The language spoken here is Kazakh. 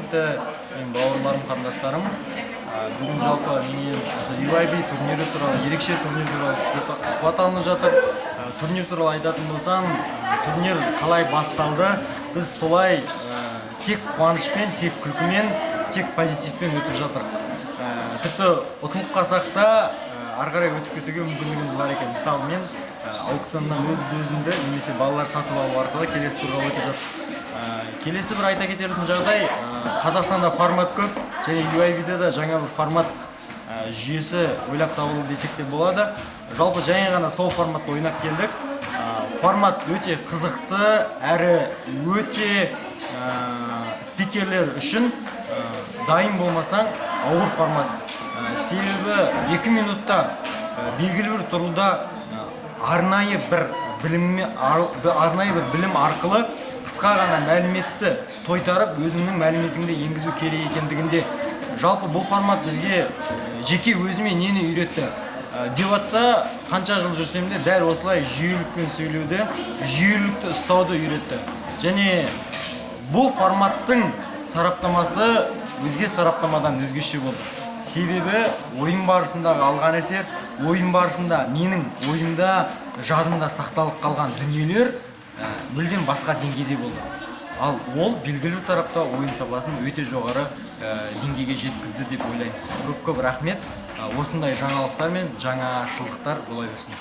Құрметті менің бауырларым, қандастарым, бүгін жалпы менен осы UIB турнирі туралы, ерекше турнир туралы сұхбат алынып жатыр. Турнир туралы айтатын болсам, турнир қалай басталды, біз солай тек қуанышпен, тек күлкімен, тек позитивпен өтіп жатырық. Тіпті ұтылып қалсақ та, ары қарай өтіп кетуге мүмкіндігіміз бар екен. Мысалы, мен аукционнан өз өзімді немесе балалар сатып алу арқылы келесі турға өтіп жаттық. Келесі бір айта кететін жағдай, Қазақстанда формат көп және UIB-де да жаңа бір формат жүйесі ойлап табылды десек те болады. Жалпы жай ғана сол форматта ойнап келдік. Формат өте қызықты әрі өте спикерлер үшін дайын болмасаң, ауыр формат. Себебі 2 минутта белгілі бір тұрғыда арнайы бір білімме арнайы бір білім арқылы қысқа ғана мәліметті тойтарып, өзіңнің мәліметіңді енгізу керек екендігінде. Жалпы бұл формат бізге, жеке өзіме нені үйретті? Дебатта қанша жыл жүрсем де, дәл осылай жүйелікпен сөйлеуді, жүйелікті ұстауды үйретті. Және бұл форматтың сараптамасы өзге сараптамадан өзгеше болды, себебі ойын барысындағы алған әсер, ойын барысында менің ойымда, жадымда сақталып қалған дүниелер мүлдем басқа деңгейде болды. Ал ол белгілі бір тарапта ойын сапасын өте жоғары деңгейге жеткізді деп ойлаймын. Көп көп рахмет. Осындай жаңалықтар мен жаңашылдықтар бола берсін.